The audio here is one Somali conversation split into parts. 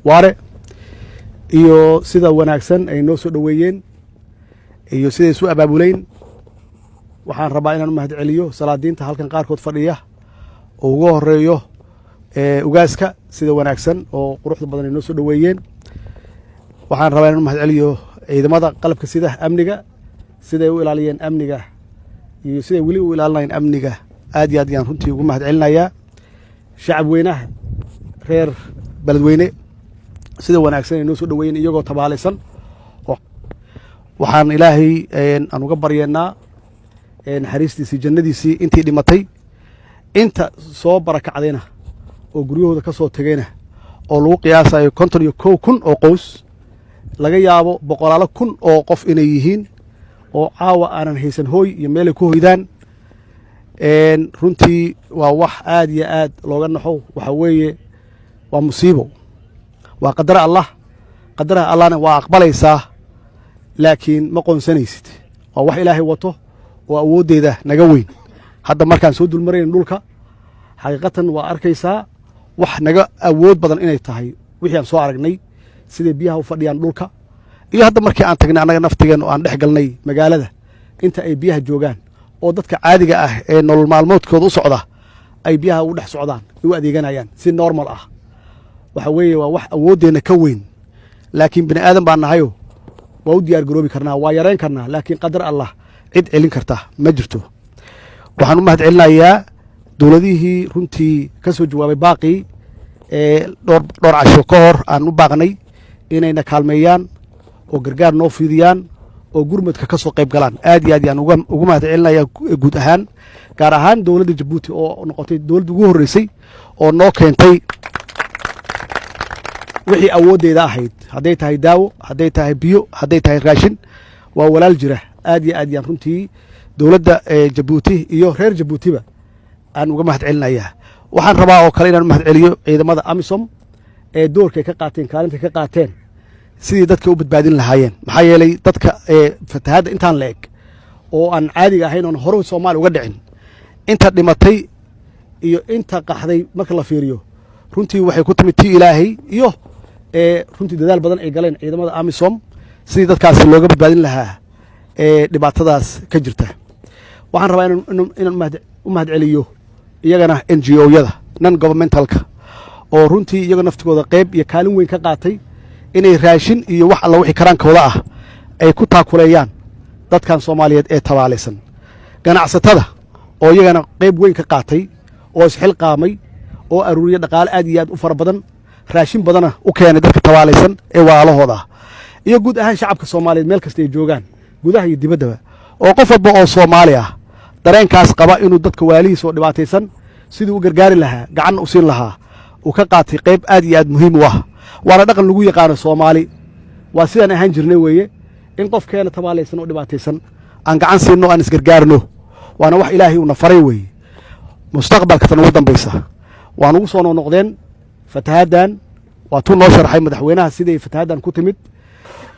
Waare iyo sida wanaagsan ay noo soo dhoweeyeen iyo siday isu abaabuleyn. Waxaan rabaa inaan u mahad celiyo salaadiinta halkan qaarkood fadhiya oo ugu horeeyo ugaaska, sida wanaagsan oo quruxda badan ay noo soo dhoweeyeen. Waxaan rabaa inaan u mahad celiyo ciidamada qalabka sida, amniga, siday u ilaaliyeen amniga iyo siday weli u ilaalinayeen amniga. Aad iyo aad yaan runtii ugu mahad celinayaa shacab weynaha reer Beledweyne, sida wanaagsan ay noo soo dhoweeyeen iyagoo tabaalaysan. Waxaan Ilaahay aan uga baryeennaa naxariistiisii, jannadiisii intii dhimatay, inta soo barakacdayna oo guryahooda ka soo tegayna, oo lagu qiyaasayo 51,000 oo qoys, laga yaabo boqolaalo kun oo qof inay yihiin oo caawa aanan haysan hooy iyo meelay ku hoydaan. Runtii waa wax aad iyo aad looga naxo. Waxa weeye waa musiibo, waa qadar Allah. Qadaraha Allahna waa aqbalaysaa, laakiin ma qoonsanaysid. Waa wax Ilaahay wato oo awooddeeda naga weyn. Hadda markaan soo dulmarayn dhulka, xaqiiqatan waa arkaysaa wax naga awood badan inay tahay wixii aan soo aragnay, siday biyaha u fadhiyaan dhulka, iyo hadda markii aan tagnay annaga naftigeen oo aan dhex galnay magaalada, inta ay biyaha joogaan oo dadka caadiga ah ee nolol maalmoodkooda u socda ay biyaha ugu dhex socdaan, u adeeganayaan si normal ah. Waxa weeye waa wax awooddeenna ka weyn, laakiin bini aadan baan nahayo, waa u diyaar garoobi karnaa, waa yarayn karnaa, laakiin qadar Allah cid celin karta ma jirto. Waxaan u mahad celinayaa dowladihii runtii ka soo jawaabay baaqii ee dhowr dhowr casho ka hor aan u baaqnay inayna kaalmeeyaan oo gargaar noo fiidiyaan oo gurmadka ka soo qayb galaan. Aad iyo aad yaan ugu mahad celinaya guud ahaan, gaar ahaan dowladda Jabuuti oo noqotay dowladda ugu horreysay oo noo keentay wixii awooddeeda ahayd, hadday tahay daawo, hadday tahay biyo, hadday tahay raashin. Waa walaal jira. Aad iyo aad yaan runtii dowladda Jabuuti iyo reer Jabuutiba aan uga mahad celinayaa. Waxaan rabaa oo kale inaan u mahad celiyo ciidamada AMISOM ee doorkay ka qaateen, kaalintay ka qaateen sidii dadka u badbaadin lahaayeen. Maxaa yeelay dadka fatahaadda intaan la eg oo aan caadiga ahayn oon hore Soomaaliya uga dhicin, inta dhimatay iyo inta qaxday marka la fiiriyo, runtii waxay ku timid tii Ilaahay iyo runtii dadaal badan ay galeen ciidamada AMISOM sidii dadkaasi looga badbaadin lahaa ee dhibaatadaas ka jirta. Waxaan rabaa inaan u mahad celiyo iyagana NGO-yada, non governmentalka, oo runtii iyaga naftigooda qayb iyo kaalin weyn ka qaatay inay raashin iyo wax alla wixii karaankooda ah ay ku taakuleeyaan dadkan Soomaaliyeed ee tabaalaysan. Ganacsatada oo iyagana qayb weyn ka qaatay oo isxilqaamay oo aruuriya dhaqaale aad iyo aad u fara badan, raashin badana u keenay dadka tabaalaysan ee walaalahooda ah, iyo guud ahaan shacabka Soomaaliyeed meel kasta ay joogaan, gudaha iyo dibaddaba, oo qof walba oo Soomaali ah dareenkaas qaba inuu dadka waalihiis oo dhibaataysan sidii u gargaari lahaa, gacanna u siin lahaa, uu ka qaatay qayb aad iyo aad muhiim u ah. Waana dhaqan lagu yaqaano Soomaali, waa sidaan ahaan jirnay weeye, in qofkeena tabaalaysan oo dhibaataysan aan gacan siinno, aan isgargaarno. Waana wax Ilaahay uuna faray weeye. Mustaqbalka tan ugu dambaysa, waan ugu soo noqnoqdeen fatahaaddan. Waa tuu noo sharxay madaxweynaha siday fatahaaddan ku timid.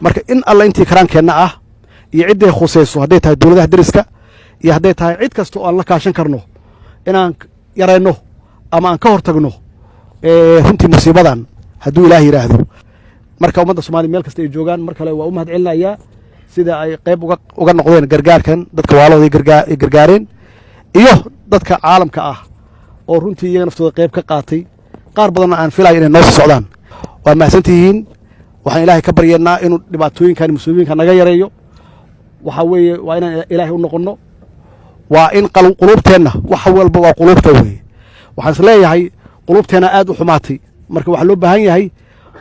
Marka in alla intii karaankeenna ah iyo cidday khusayso, hadday tahay dowladaha deriska iyo hadday tahay cid kasta oo aan la kaashan karno inaan yarayno ama aan ka hor tagno runtii musiibadan, hadduu Ilaah yidhaahdo. Marka ummadda Soomaliya meel kasta ay joogaan, mar kale waa u mahad celinayaa sida ay qayb uga noqdeen gargaarkan dadka waalahooda ay gargaareen, iyo dadka caalamka ah oo runtii iyaga naftooda qayb ka qaatay, qaar badanna aan filayo inay noo sii socdaan. Waa mahadsantihiin. Waxaan Ilaahay ka baryeennaa inuu dhibaatooyinkan, musiibooyinka naga yareeyo. Waxaa weeye waa inaan Ilaahay u noqonno, waa in quluubteenna, wax walba waa quluubta weeye. Waxaan is leeyahay quluubteenna aad u xumaatay. Marka waxaa loo baahan yahay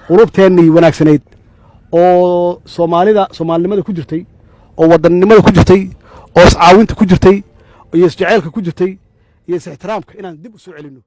quluubteennii wanaagsanayd oo Soomaalida, soomaalinimada ku jirtay, oo wadannimada ku jirtay, oo iscaawinta ku jirtay, iyo isjaceylka ku jirtay, iyo is-ixtiraamka, inaan dib u soo celinno.